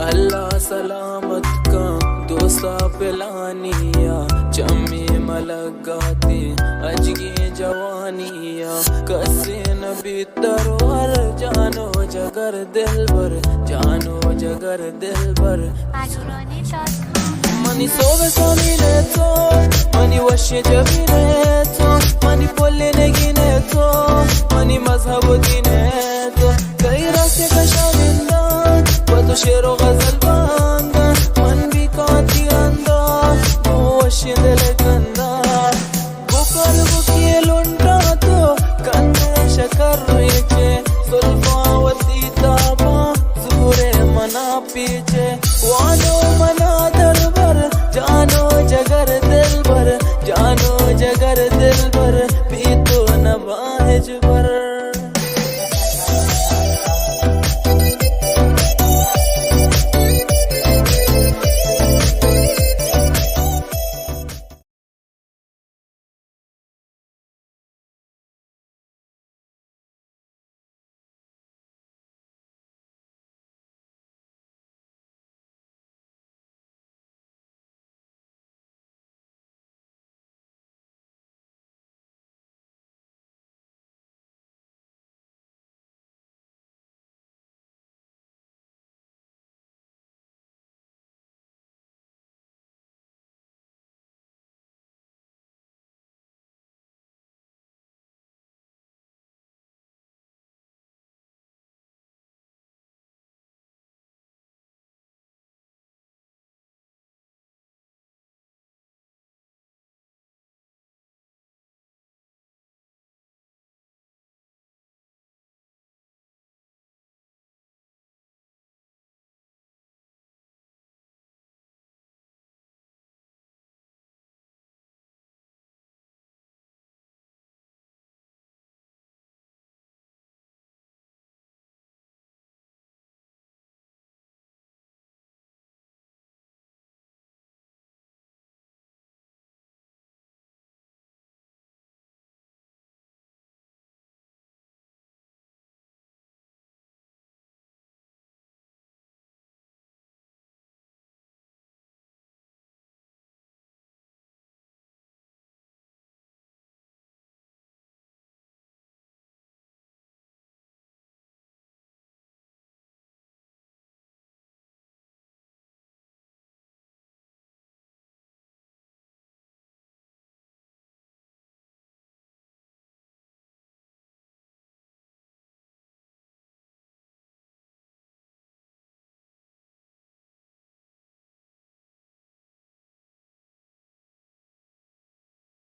اللہ سلامت کن دوستا پلانیا، چمی ملگاتے اجگی جوانیا، کسے نبی ترور جانو جگر دلبر، جانو جگر دلبر۔ منی سوب سامی نے تو، منی وش جبی نے تو، منی پل نگی نے تو، منی مذہب دین نے تو، کئی راست کشا بندان، و تو شعر و غزل باندان، من بھی کاتی اندان، تو وش دل کندان۔ گوپر گوپی لنٹا تو کندے شکر ریچے، زلفاں وتی تاباں زورے منا پیچے۔ وانو منا دلبر، جانو جگر دلبر، جانو جگر